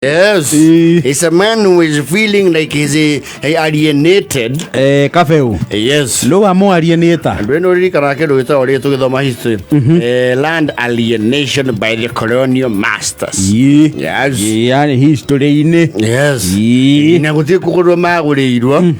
Yes. It's a man who is feeling like he's alienated. Kabeu. Yes. Nũ wa mũalienĩta? Andũ ĩno ririkanaga kĩndũ gĩtagwo rĩrĩ tũgĩthoma history. Land alienation by the colonial masters. Ii. Yes. Yani history-inĩ. Yes. Ii. Na gũtirĩ kũgũrwo magũrĩirwo.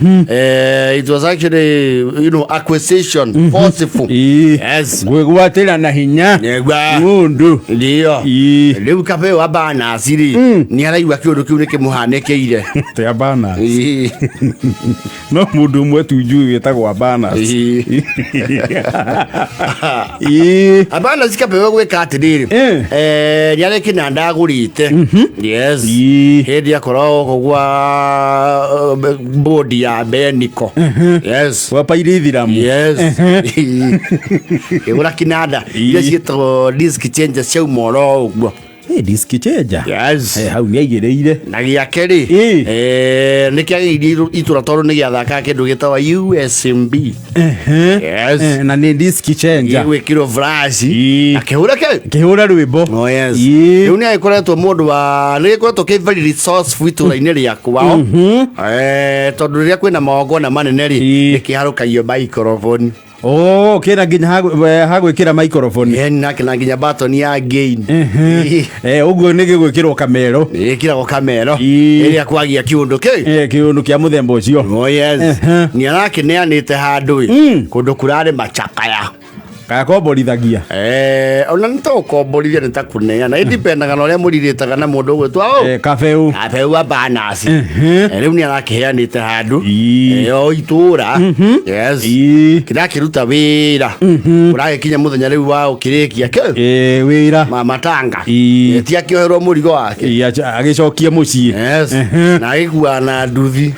It was actually, acquisition, forceful. Ii. Yes. Gwĩgwatĩra na hinya. Nĩguo. Mũndũ. Ndio. Ii. Rĩu Kabeo wa Banasi rĩ, nĩ araigua kĩũndũ kĩu nĩ kĩmũhanĩkĩire. Tia Banas. Ii. No mũndũ ũmwe tu njũĩ wĩtagwo Abanas. Ii. Ii. Abanasi Kabeo gwĩka atĩrĩrĩ, nĩ arĩ kĩnanda agũrĩte. Yes. Ii. Hĩndĩ akoragwo gũkũ gwa bodi ya Beniko. Yes. Gwa Pairi Ithiramu. Yes. Kĩgũra kinanda iria ciĩtagwo disc changer ciauma oro ũguo. Hey, disc changer. Yes. Hau nĩ aigĩrĩire. Na gĩake rĩ, nĩ kĩagĩrĩire itũra tondũ nĩ gĩathakaga kĩndũ gĩtagwo USB. Yes. Na nĩ disc changer. Gĩgwĩkĩrwo flash. Akĩhũra kĩ? Kĩhũra rwĩmbo. Oh, yes. Rĩu nĩ agĩkoretwo mũndũ wa nĩ gĩkoretwo kĩ very resourceful itũra-inĩ rĩa kwao. Tondũ rĩrĩa kwĩna magongona manene rĩ, nĩ kĩharũkagio microphone. Oh, kĩna nginya hagwĩkĩra microphone. Nake na nginya button ya gain. Ũguo nĩ gĩgwĩkĩrwo kamero. Ĩkĩragwo kamero. Ĩrĩa kwagia kĩũndũ kĩ? Kĩũndũ kĩa mũthemba ũcio. Oh, yes. Nĩ arakĩneanĩte handũ ĩ kũndũ kũrarĩ macakaya. Kana komborithagia. Ona nĩ ta gũkomborithia nĩ ta kũneana ĩdipendaga na ũrĩa mũrirĩtaga na mũndũ ũgwĩtwo ũ Kabeu. Kabeu wa Banasi. Rĩu nĩ arakĩheanĩte handũ o itũra. Yes. Kĩrakĩruta wĩra ũragĩkinya mũthenya rĩu wa ũkĩrĩkia kĩ Wĩra. Matanga. Ti akĩoherwo mũrigo wake. Agĩcokie mũciĩ. Yes. Na agĩkua na nduthi.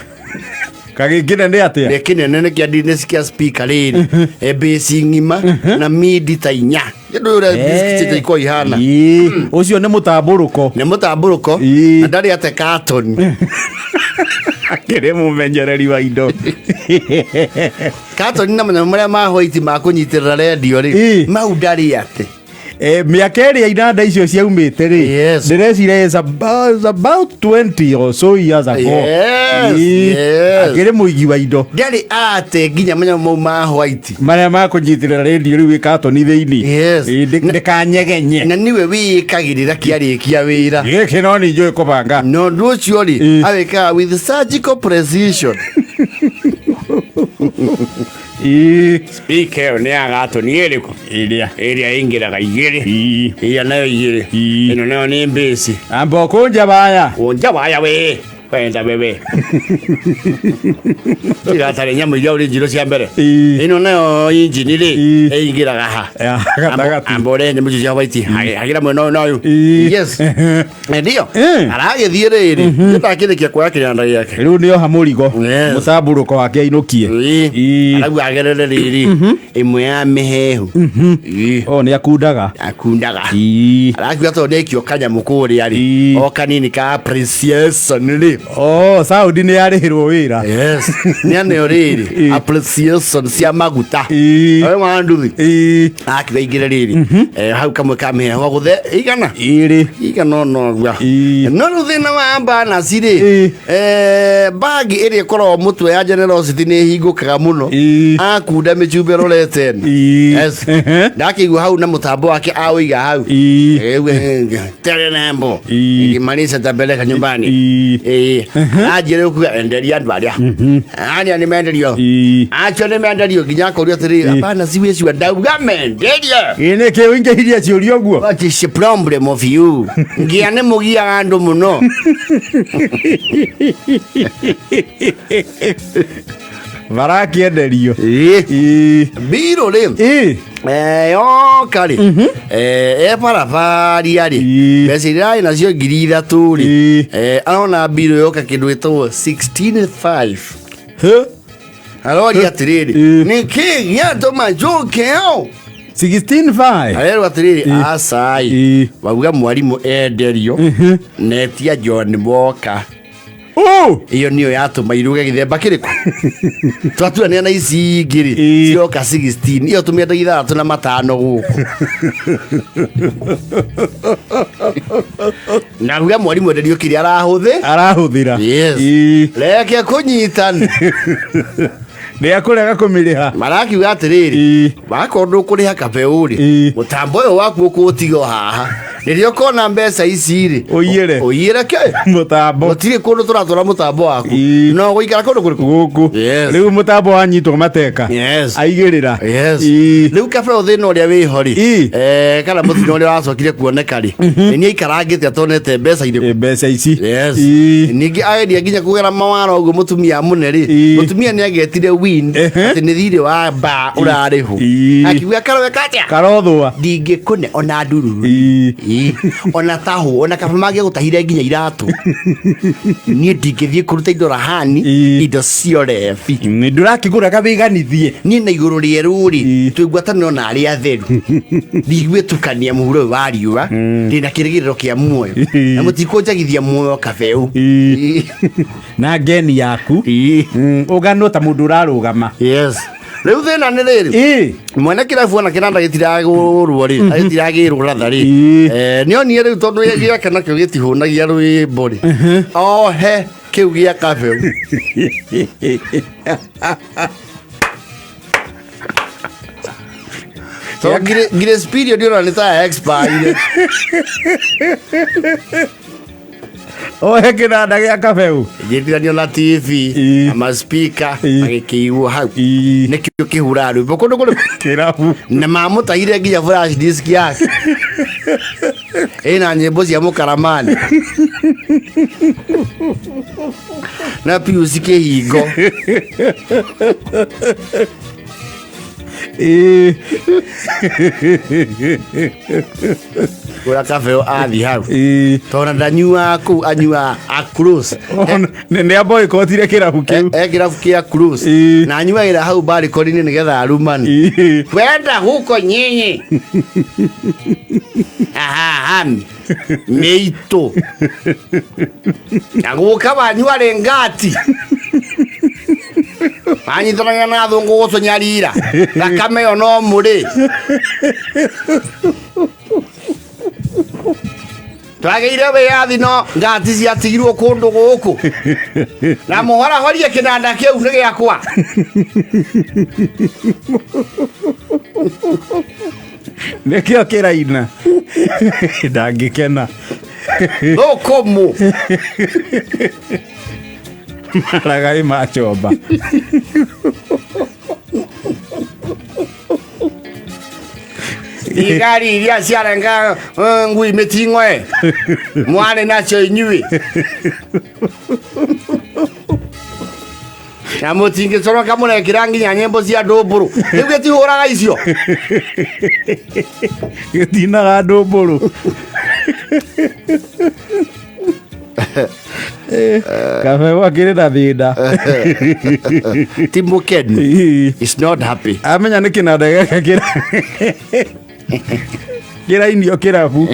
Kagĩkĩne nĩ atĩa? Nĩ kĩnene nĩ kĩa nĩ kĩa speaker rĩrĩ bass ng'ima na midi ta inya kĩndũ ũrĩa disc changer ikoragwo ihana. Ũcio nĩ mũtambũrũko. Nĩ mũtambũrũko. Na ndarĩ ate katoni. Akĩrĩ mũmenyereri wa indo. Katoni na manyamũ marĩa ma white ma kũnyitĩrĩra rendio rĩ, mau ndarĩ ate. Mĩaka ĩrĩa inanda icio ciaumĩte rĩ, ndĩreciria is about 20 or so years ago. Akĩrĩ mũigi wa indo. Ndarĩ ate nginya manyamũ mau ma white marĩa ma kũnyitĩrĩra rendio rĩu ĩ katoni thĩinĩ. Ndĩkanyegenye. Na nĩwe wĩĩkagĩrĩra kĩarĩkia wĩra. Gĩkĩ no nĩ njũĩ kũbanga. Na ũndũ ũcio rĩ, awĩkaga with surgical precision. Speaker ĩyo nĩ ya gatoni ĩrĩkũ? Ĩrĩa. Ĩrĩa ĩingĩraga igĩrĩ. Ĩrĩa nayo igĩrĩ. Ĩno nayo nĩ mbĩci. Amba ũkũnja waya. Kũnja waya we. Wenda wewe. Iratarĩ nyamũ iria ũrĩ njirũ cia mbere. Ĩno nayo injini rĩ, ĩingĩraga ha. Ya, gatagatĩ. Amba ũrehe nyamũ icio cia white. Hagĩra mwena ũyũ na ũyũ. Yes. Ndio. Aragĩthiĩ rĩrĩ. Nĩndakĩrĩkia kuoya kĩnanda gĩake. Rĩu nĩ oha mũrigo. Mũtambũrũko wake ainũkie. Arauga agerere rĩrĩ ĩmwe ya mĩhehu. O nĩ akundaga. Akundaga. Arakiuga tondũ nĩaikio kanyamũ kũrĩa rĩ, o kanini ka appreciation rĩ. Oh, Saudi nĩ yarĩhĩrwo wĩra. Yes. Nĩ aneo rĩrĩ appreciation cia maguta. Oyo wa nduthi. Akiuga aingĩre rĩrĩ. Hau kamwe ka mĩhehu agũthe igana. Ĩrĩ. Igana onogua. No rĩu thĩna wa Banasi rĩ, bagi ĩrĩa ĩkoragwo mũtwe ya generosity nĩ ĩhingũkaga mũno. Akunda mĩchumbe rorete ĩno. Yes. Ndakĩigua hau na mũtambo wake aũiga hau. Tere nembo. Nikimaliza tapeleka nyumbani. Anjĩre kuga enderia andũ arĩa. Arĩa nĩ menderio. Acio nĩ menderio nginya akorio atĩrĩrĩ, hapana si wĩciwa ndauga menderie. Ĩ nĩkĩ ũingĩhirie ciũria ũguo? What is the problem of you? Ngia nĩ mũgiaga andũ mũno. Barakĩenderio. Mbirũ rĩ. Yoka rĩ, e barabaria rĩ, mbeca iria arĩ nacio 3000 rĩ, arona mbirũ yoka kĩndũ gĩtagwo 16.5. Aroria atĩrĩrĩ, nĩkĩ gĩatũma njũke hau? 16.5. Arerwo atĩrĩrĩ, acai wauga mwarimũ enderio netia John Walker. Oh! Iyo niyo yatũma iruge gĩthemba kĩrĩkũ twatuania na ici ingĩ rĩ, ciroka 16, iyo tũmĩendagia 65 gũkũ na ruga mwarimũ enderio kĩrĩa arahũthĩ Arahũthĩra. Yes. Reke kũnyitana. Nĩ akũrega kũmĩrĩha. Marakiuga atĩrĩrĩ, wakorwo ndũkũrĩha kabeũ rĩ, mũtambo ũyũ waku ũkũũtiga o haha, rĩrĩa ũkona mbeca ici rĩ, Ũiyĩre. Ũiyĩre kĩ? Mũtambo. Gũtirĩ kũndũ tũratwara mũtambo waku. No gũikara kũndũ kũrĩkũ? Gũkũ. Yes. Rĩu mũtambo wanyitwo mateka. Yes. Aigĩrĩra. Yes. Rĩu kabeũ thĩna ũrĩa wĩho rĩ, kana mũtino ũrĩa wacokire kuoneka rĩ, nĩ aikarangĩte atonete mbeca irĩkũ? Mbeca ici. Yes. Ningĩ ageria nginya kũgera mawara ũguo mũtumia mũne rĩ, mũtumia nĩ agetire win atĩ nĩ thirĩ wa ba ũrarĩhwo. Akiuga karoweka atĩa? Karothũa. Ndingĩkũne ona ndururu. Ona tahũ, ona kaba mangĩgũtahire nginya iratũ. Niĩ ndingĩthiĩ kũruta indo rahani, indo cio rebi. Nĩ ndũrakĩgũraga wĩganithie. Niĩ na igũrũ rĩerũ rĩ, twĩ ngwatanĩro na arĩa atheru. Ndigwĩtukania mũhuro ũyũ wa riũa, ndĩna kĩrĩgĩrĩro kĩa muoyo. Na mũtikũnjagithia muoyo kabeũ. Na ngeni yaku. Ũganwo ta mũndũ ũrarũgama. Yes. Rĩu thĩna nĩ rĩrĩ, mwene kĩrabu ona kĩnanda gĩtiragũrwo rĩ, gĩtiragĩrwo ratha rĩ, nĩ onire rĩu tondũ gĩake nakĩo gĩtihũnagia rwĩmbo rĩ, ohe kĩu gĩa kabeũ. So grace period ĩyo nĩ ta expire. Ohe kĩnanda gĩa kabeũ. Gĩtiranio na TV na maspika agĩkĩigwo hau. Nĩkĩo kĩhuraga rwĩmbo kũndũ kũrĩkũ? Kĩrabu. Na mamũtahire nginya flash disk yake. Ĩna nyĩmbo cia mũkaramani. Na Pius Kĩhingo. Ũrĩa kabeo athi hau. Tondũ ndanyuaga kũu, anyuaga a close. Nĩ amboikotire kĩrabu kĩu. Kĩrabu kĩa close. Na anyuagĩra hau barikoni-inĩ nĩgetha arumane. Kwenda huko nyinyi. Ahahami. Mĩitũ. Na guka wanyu arĩ ngati. Manyitanagia na athũngũ gũtũnyarira. Thakame ĩyo no mũrĩ. Twagĩire wĩyathi no ngati ciatigirwo kũndũ gũkũ. Na mũhorahorie kĩnanda kĩu nĩ gĩakwa. Nĩkĩo kĩraina. Ndangĩkena. Thũkũmũ. Maragai machomba. Thigari iria ciarenga ngui mĩting'oe mwarĩ nacio inyuĩ na mũtingĩcoroka mũrekĩra nginya nyĩmbo cia ndũmbũrũ rĩu gĩtihũraga icio. Gĩtinaga ndũmbũrũ. Kabeũ akĩrĩ na thĩna. Ti mũkenu. It's not happy. Amenya nĩ kĩnanda gĩake kĩrainio kĩrabu.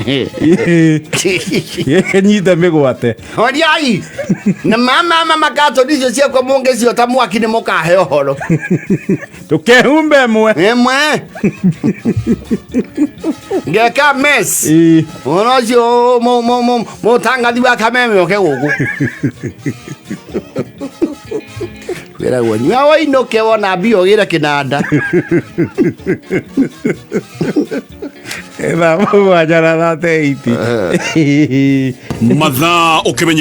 Gĩkĩnyite mĩgwate. Horiai na mama mama katoni icio ciakwa mũngĩciota mwaki nĩ mũkahe ũhoro. Tũkehumbe ĩmwe. Ĩmwe. Ngeka mess. Ũhoro ũcio mũtangathi wa kameme oke gũkũ. Wĩragwo nyua wainũke wona mbia ũgĩre kĩnanda. 7:38. Mathaa ũkĩmenya.